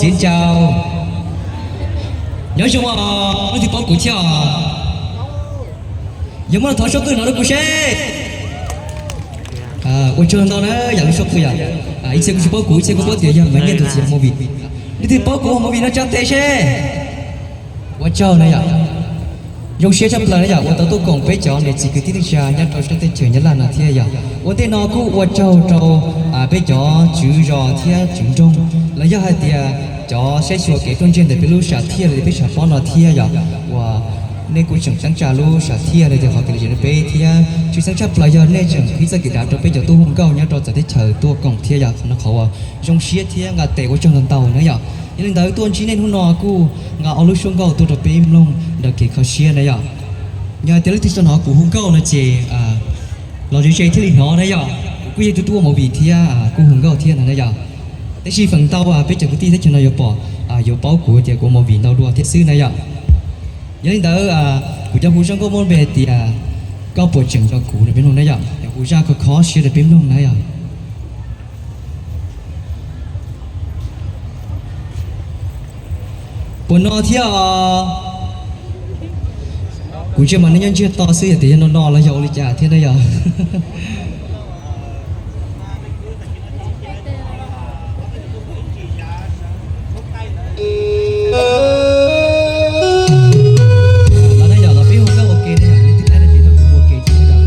Xin chào. Nyob zoo os, leej twg paub kuv thiab os? Yog muaj los thov suab pwg no rau kuv seb. Ua tsaug ntau na yom, lub suab pwg yom. Ib txhia kuj tsis paub kuv, ib txhia kuj paub tias yog Maiv Nyiaj tus txiv ua movie. Leej twg paub kuv ua movie no tsa tes seb. Ua tsaug na yom. Zoo siab tshaj plaws na yom, uas tau tuaj koom peb cov niam txiv kwv tij neej tsa nyob rau sab teb chaws Nyab Laj no thiab yom. Ua ntej no kuj ua tsaug rau peb cov tswv zos thiab tswv nroog, los yog hais tias cov saib xyuas kev ruaj ntseg ntawm peb lub sam thiaj los yog peb sam pob no thiab yom, uas nej kuj tseem xeeb tsa lub sam thiaj los tias qhov kev lom zem rau peb thiab tshwj xeeb tshaj plaws yog nej tseem qhib txoj kev dav rau peb cov tub hu nkauj nyob rau txawv teb chaws tuaj koom thiab yom. Qhov no qhov uas zoo siab thiab nqa tes ua tsaug ntau ntau na yom. Yog li ntawd tuaj ntsib nej hnub no kuj nqa ob lub suab nkauj tuaj rau peb mloog ntawm kev kho siab na yom. Yog hais tias leej twg tsis tau hnov kuv hu nkauj no ces los ze ze thiaj li hnov na yom. Kuv kuj yog tus tuaj ua movie thiab kuj hu nkauj thiab no na yom. Tab sis feem ntau peb cov kwv tij teb chaws no yuav pom, yuav paub kuv tias kuv ua movie ntau dua thiab xwb na yom. Yog li ntawd kuv cov hu zaj nkauj muaj npe hais tias Koj puas tseem nco kuv rau peb mloog na yom. Yog hu zaj khov khov siab rau peb mloog na yom. Puas no thiab os? Kuv ntsia mas nej nyob ntsiag to xwb, yog tias yog no no los yog ua li cas thiab na yom? Los na yom, los peb hu nkauj ua ke na yom, leej twg laib no ces tau hu ua ke thiab na yom.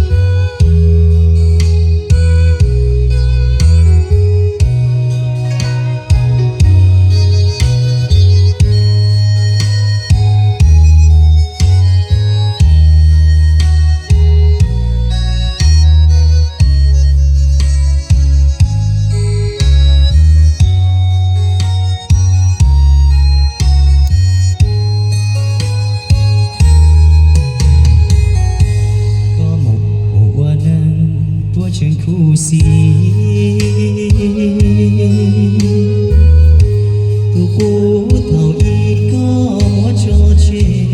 Koj mus ua neej puab tseem khuv xim, tus qub thaum ub koj muab tso tseg,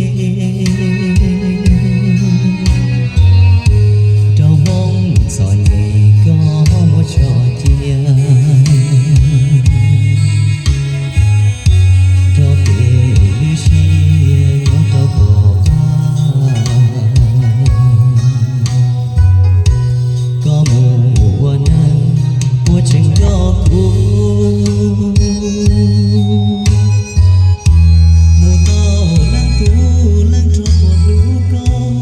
rau hmoov txom nyem koj muab tso cia, rau kev ywj siab nyob rau tom qab. Koj mus ua neej puab tseem nco kuv, mus tau leej tub leej rog puab hlub koj,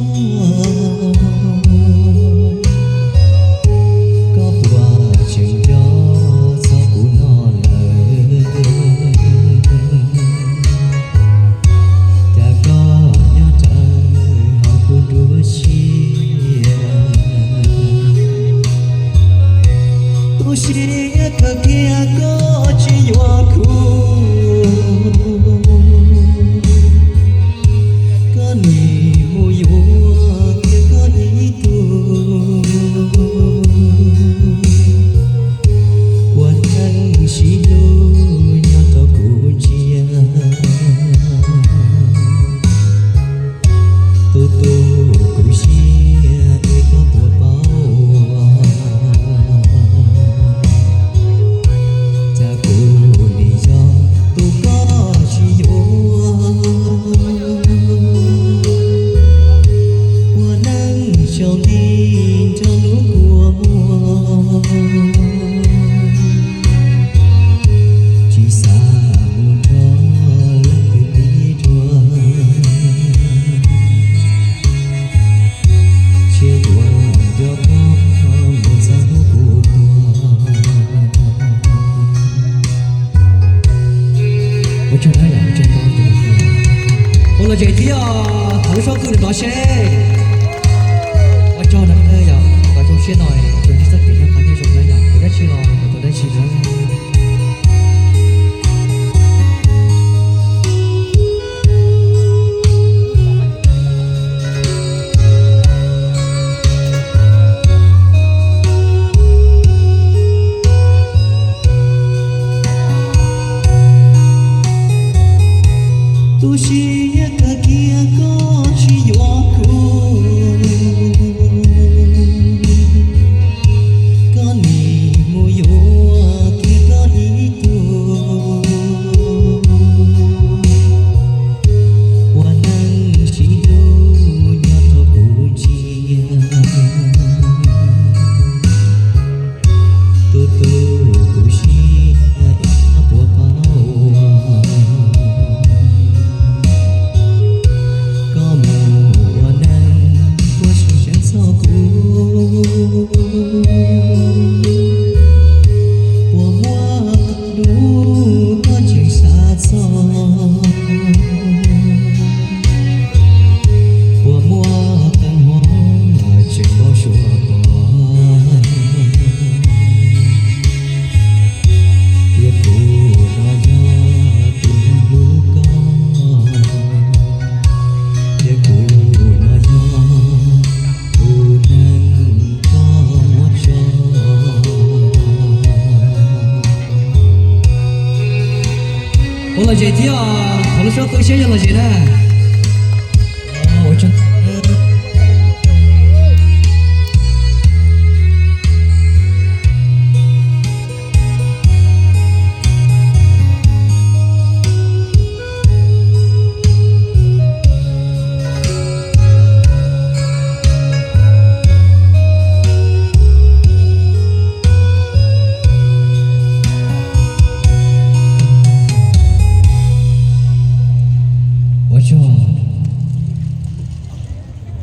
koj puas tseem nco txog kuv no lawm? Cas koj nyob rawv hauv kuv nruab siab, tu siab kawg kiag koj tsis yuav kuv, koj nim mus yuav kiag koj ib tug uas tseem sib hlub nyob rau kuv ntsia. Tus tu kuv siab es koj puas paub, cas kuv nim yog tus koj tsis yuav, ua neej xyaum li nrog lub kua muag, tsis xav mus nrog leej twg pib dua, tsis yuav nco koj mus txog hnub kuv tuag. Ua tsaug na yom, ua tsaug ntau. Ua los zem thiab os, thov lub suab pwg no seb. Ua tsaug na yom, kom zoo siab no, tsuas ntsib txoj kev noj qab nyob zoo na yom, tus dab tsi los kom tus dab tsi na. Tu siab kawg kiag koj tsis yuav Thiab qhov lub suab qw siab yog los zem na.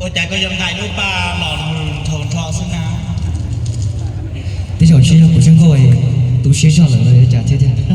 Ua cas koj yuav nqaim lub paj los nrho nrho xwb na? Tej zaum ntshe yog kuv zoo nkauj tu siab zog lawm los yog cas thiab tiag.